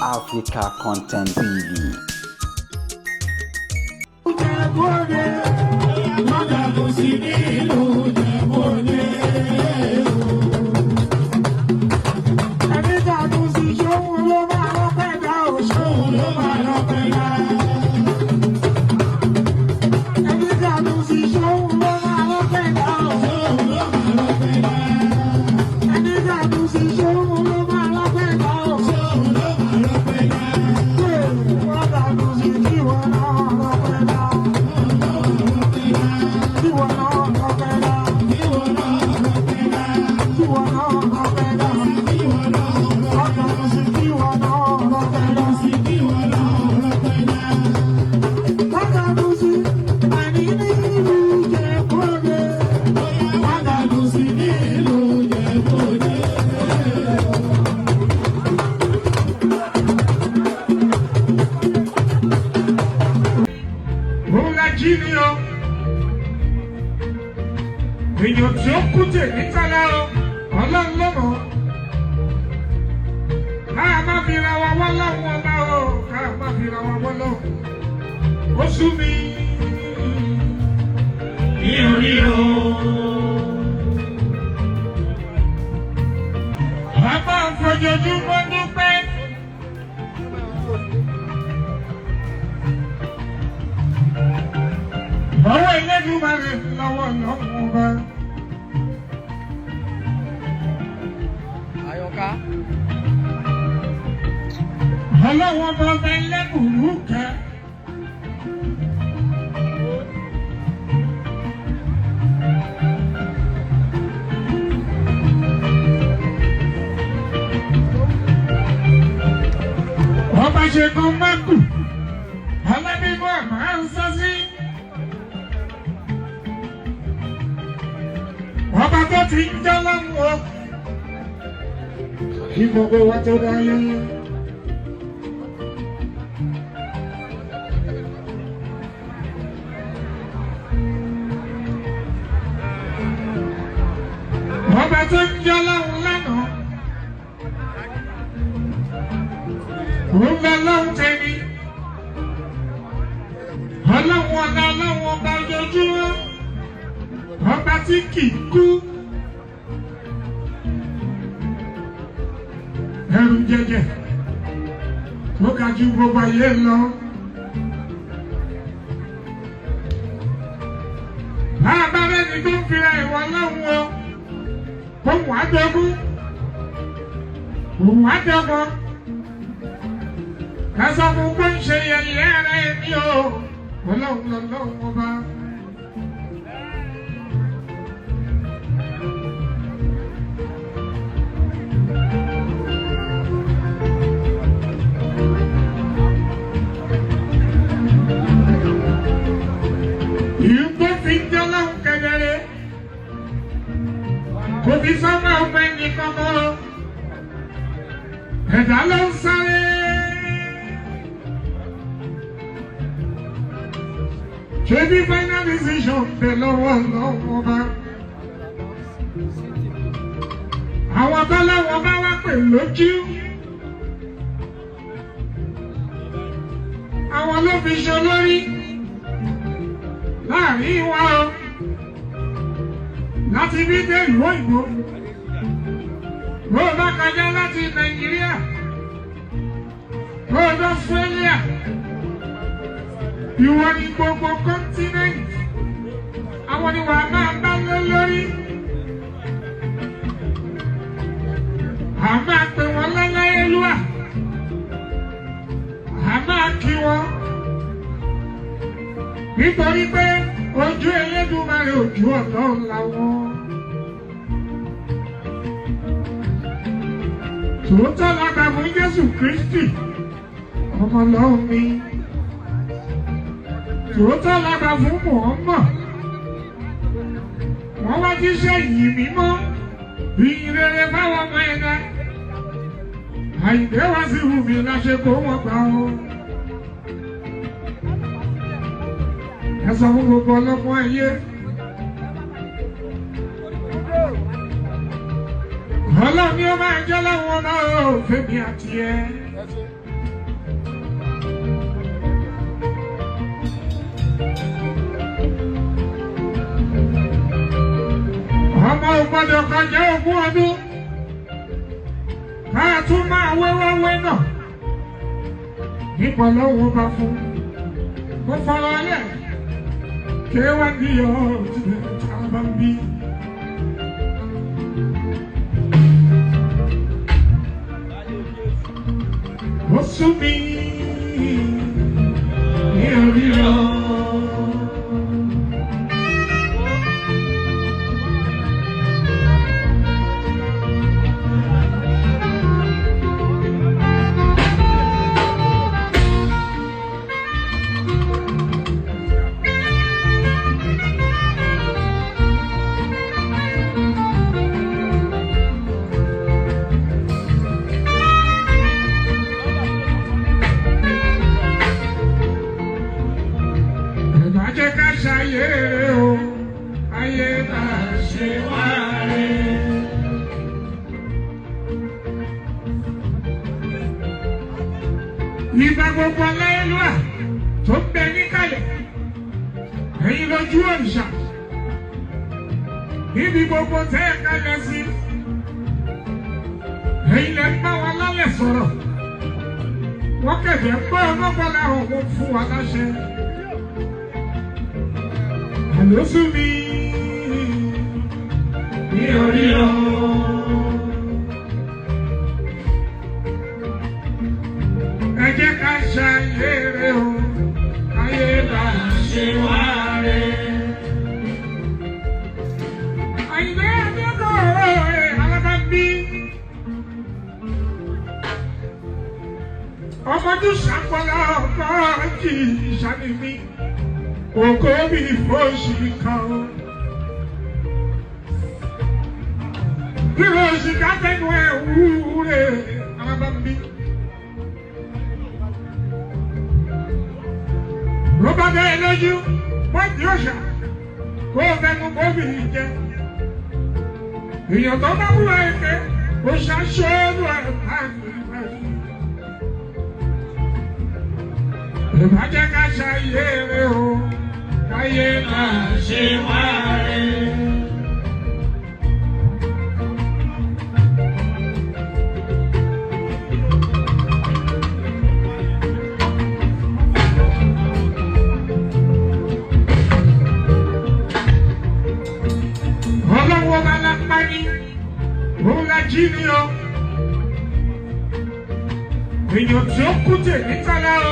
Africa Content TV. Òun la jí ni o. Èèyàn tí ó kú tè nítàlá o, ọlọ́run ló mọ̀. Ká má fi ra wa wọ́ lọ́hùn ọba o, ká má fi ra wa wọ́ lọ́hùn. Ó sú mi ní orí o. A máa ń fojoojúmọ́ dúpẹ́. Ọwọ́ Ẹlẹ́dùmarè lọ́wọ́ lọ́wọ́ ọba. Àyọ̀ká. Ọlọ́wọ́ bọba ẹlẹ́bùrú kan. Ọba ṣe kan mákù, alábíbọ̀ àmà ń sá sí. Ọba tó ti ń jẹ́ lọ́wọ́, kí gbogbo wa tó dáyé. Ọba tó ń jẹ́ lọ́hùn lánàá. Òun lọ lọ́hùn tẹ́ni. Ọlọ́hun ọ̀la ọlọ́hun ọba ojoojúmọ́. Ọba tí kì í kú. Ẹrù jẹjẹ tó ga ju gbogbo ayé lọ. Bá a bá rẹ́ni tó ń fira ìwọ lọ́hùn o, òun á dọ́gún, òun á dọ́gbọ́n. Ẹ sọ fún pé ń ṣe yẹ̀yẹ́ ara ẹni o, ọlọ́run lọ́lọ́run ọba. Ìlú tó fi ń jẹ́ lọ́hùn kedere. Kò fi sọ́mọ́ ọmọ ẹni kankan o. Ẹ̀dá ló ń sáré. Ṣé bí final decision bẹ lọ́wọ́ lọ́wọ́ bá? Àwọn tọ́lọ́wọ́ bá wá pè lójú. Àwọn ló fi ṣe olórí láàrin wa o. Láti bí dé ìlú òyìnbó. Bó o bá kọjá láti Nàìjíríà. Bó o dé Australia. Ìwọ ni gbogbo continent. Àwọn ni wàá máa bá lé lórí. À máa pè wọ́n lọ́láyélúwà. À máa kí wọn. Nítorí pé ojú Elédùmarè ojú Ọlọ́run làwọn. Tòótọ́ la gbà fún Jésù Kristi, ọmọ Ọlọ́run mi. Tòótọ́ la gbà fún Mùhàmmá. Wọ́n wá jíṣẹ́ yìí mímọ́, ìyìn rere fáwọn ọmọ ẹ̀dá. Àyìndé wá sí Wùmí láṣẹ kó wọ́n gbà ó. Ẹ sọ fún gbogbo ọlọ́gbọ́n ayé. Ọlọ́run ni ó máa jẹ́ láwọn ọmọ ò fẹ́mi àti ẹ. gbọ́dọ̀ kọjá ogún ọdún ká tún máa wéwáwé náà nípa lọ́wọ́ bá fún mo fọwọ́ lẹ̀ kí wọ́n bí ọ́ tilẹ̀ tá a bá ń bí. Ó sú mi ní orí lọ. Ẹ̀bá jẹ́ ká ṣayé o, ayé bá ṣe wá rẹ̀. Ìbá gbogbo aláìlúwà tó ń bẹ níkàlẹ̀, ẹ̀yin lójú òrìṣà. Níbi gbogbo tẹ́ ẹ kalẹ̀ sí, ẹ̀yin lẹ ń bá wa lálẹ́ sọ̀rọ̀. Wọ́n kẹ̀dẹ̀ ń gbọ́ ọlọ́gbọ́n òun fún wa láṣẹ. Àló sú mi ní orí o. Ẹ jẹ́ ká ṣayé o, ayé bá ṣe wá rẹ̀. Àyìnlẹ́ Adékòrò Alábàbí. Ọmọdé ṣàpọ̀lá ọkọ̀ jì ìṣàlẹ̀ mi. Ògo mi fòṣì kan. Bírò òṣìkà fẹ́nu ẹ̀ wúre Alábàbí. Ló bá bẹ́ẹ̀ lójú, wọ́n di òòṣà kó o fẹ́nu bóbi jẹ. Èèyàn tó bá wúwo ẹ̀kẹ́, òòṣà ṣóòlù ẹ̀ báyìí. Ìbá jẹ́ ká ṣayé rẹ̀ o, káyé máa ṣe wá rẹ̀. Ọlọ́wọ́ bá lápá ní, òun la jí ni o. Èèyàn tí ó kú tèmi tálá o.